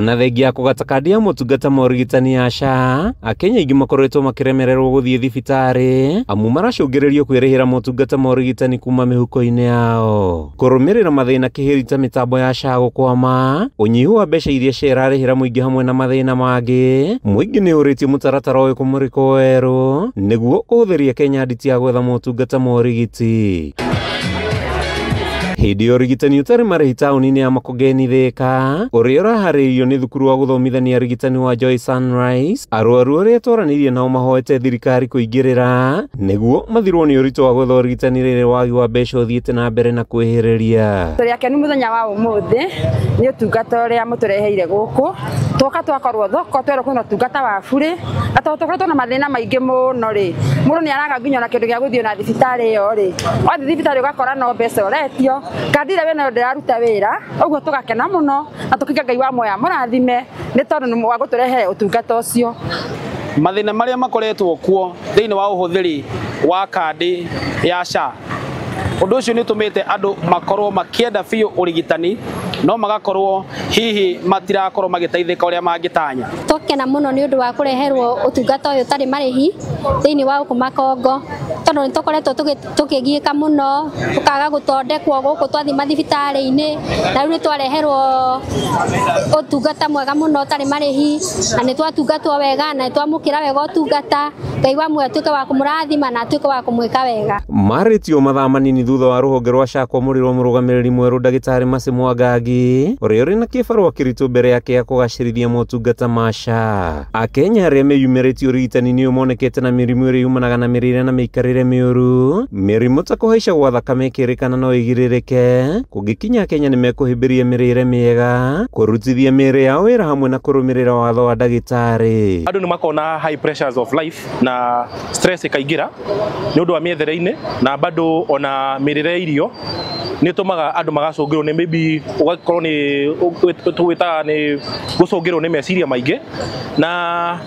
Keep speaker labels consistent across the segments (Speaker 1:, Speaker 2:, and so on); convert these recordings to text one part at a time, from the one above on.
Speaker 1: Ona thengia ya kũgata kandi ya motungata ma ũrigitani ya SHA, Akenya aingĩ makoretwo makĩremererwo gũthiĩ thibitarĩ amu maracũngĩrĩrio kwĩrĩhĩra motungata ma ũrigitani kuma mĩhuko-inĩ yao. Kũrũmĩrĩra mathĩna kĩhĩri ta mĩtambo ya SHA gũkwama, ũnyihu wa mbeca iria SHA ĩrarĩhĩra mũingĩ hamwe na mathĩna mangĩ, mũingĩ nĩ ũrĩtie mũtaratara ũyũ kũmũrĩkwo werũ nĩguo kũhũthĩria Kenya nditi ya gwetha motungata ma ũrigiti. Hĩndĩ ya ũrigitani ũtarĩ marĩhi taũni-inĩ ya Makongeni Thika, ũrĩa ũraharĩirio nĩ thukuru wa gũthomithania arigitani wa Joy Sunrise, arwaru arĩa twaranĩirie nao mahoete thirikari kũingĩrĩra nĩguo mathirwo nĩ ũritũ wa gwetha ũrigitani rĩrĩa wagi wa mbeca ũthiĩte na mbere na kwĩhĩrĩria.
Speaker 2: Tũrĩ akenu mũthenya wa ũmũthĩ nĩ ũtungata ũrĩa mũtũreheire gũkũ, twoka twakorwo thoko twerwo kwĩna ũtungata wa burĩ, na tondũ tũkoretwo na mathĩna maingĩ mũno rĩ, mũndũ nĩ araga nginya ona kĩndũ gĩa gũthiĩ ona thibitarĩ ĩyo rĩ, wathiĩ thibitarĩ ũgakora no mbeca ũretio, kandi ĩrĩa wĩnayo ndĩraruta wĩra, ũguo tũgakena mũno na tũkiuga Ngai wa muoyo amũrathime nĩ tondũ nĩ wa gũtũrehe ũtungata ũcio.
Speaker 3: Mathĩna marĩa makoretwo kuo thĩinĩ wa ũhũthĩri wa kandi ya SHA, ũndũ ũcio nĩ ũtũmĩte andũ makorwo makĩenda biũ ũrigitani no magakorwo hihi matirakorwo magĩteithĩka ũrĩa mangĩtanya.
Speaker 4: Twakena mũno nĩ ũndũ wa kũreherwo ũtungata ũyũ ũtarĩ marĩhi thĩinĩ wa gũkũ Makongo, tondũ nĩ tũkoretwo tũkĩgiĩka mũno, tũkaga gũthondekwo gũkũ twathiĩ mathibitarĩ-inĩ, na rĩu nĩ twareherwo ũtungata mwega mũno ũtarĩ marĩhi, na nĩ twatungatwo wega na nĩ twamũkĩra wega ũtungata. Ngai wa muoyo atuĩke wa kũmũrathima na atuĩke wa kũmwĩka wega.
Speaker 1: Marĩtio mathaa manini thutha wa rũhonge rwa SHA kwamũrĩrwo mũrũgamĩrĩri mwerũ ndagĩtarĩ Mercy Mwangangi ũrĩa ũrĩ na kĩbarũa kĩritũ mbere yake ya kũgacĩrithia motungata ma SHA. Akenya arĩa meyumĩrĩtie ũrigitani-inĩ ũyũ monekete na mĩrimũ ĩrĩa yumanaga na mĩrĩre na mĩikarĩre mĩũru, mĩrimũ ta kũhaica gwa thakame ĩkĩrĩkana no ĩgirĩrĩke kũngĩkinya Akenya nĩ mekũhĩmbĩria mĩrĩre mĩega, kũrutithia mĩĩrĩ yao wĩra hamwe na kũrũmĩrĩra watho wa ndagĩtarĩ.
Speaker 5: Andũ nĩ makona high pressures of life na stress ĩkaingĩra nĩ ũndũ wa mĩethere-inĩ na bado ona mĩrĩre irio nĩ ĩtũmaga andũ magacũngĩrwo nĩ maybe ũgakorwo nĩ tũgwĩtaga nĩ gũcũngĩrwo nĩ meciria maingĩ, na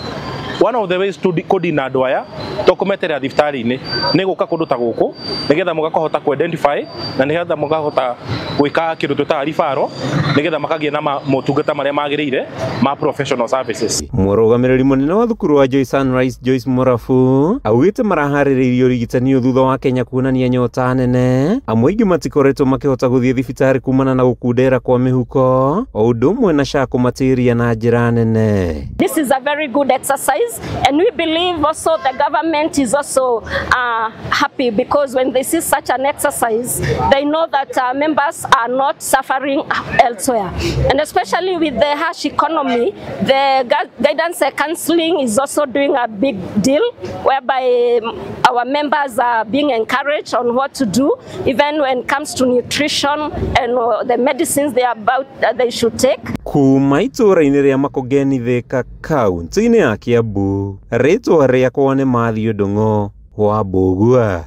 Speaker 5: one of the ways to kũdina andũ aya to kũmeterera thibitarĩ-inĩ nĩ gũka kũndũ ta gũkũ nĩgetha mũgakũhota kũ identify na nĩgetha mũkahota gwĩka kĩndũ twĩtaga referral nĩgetha makagĩa na motungata marĩa magĩrĩire ma professional services.
Speaker 1: Mũrũgamĩrĩri mũnene wa thukuru wa Joy Sunrise Joyce Mũrabu augĩte maraharĩrĩirie ũrigitani ũyũ thutha wa Kenya kuonania nyota nene, amwe aingĩ matikoretwo makĩhota gũthiĩ thibitarĩ kumana na gũkundera kwa mĩhuko o ũndũ ũmwe na SHA kũmatĩria na njĩra nene.
Speaker 6: This is a very good exercise, and we believe also the government is also happy because when they see such an exercise, they know that members are not suffering elsewhere. And especially with the harsh economy, the guidance and counseling is also doing a big deal, whereby our members are being encouraged on what to do, even when it comes to nutrition and the medicines they are about they should take.
Speaker 1: Kuma itũũra-inĩ rĩa Makongeni Thika kaunti-inĩ ya Kiambu, rĩtwa rĩakwa nĩ Matthew Ndung'u wa Mbũgua.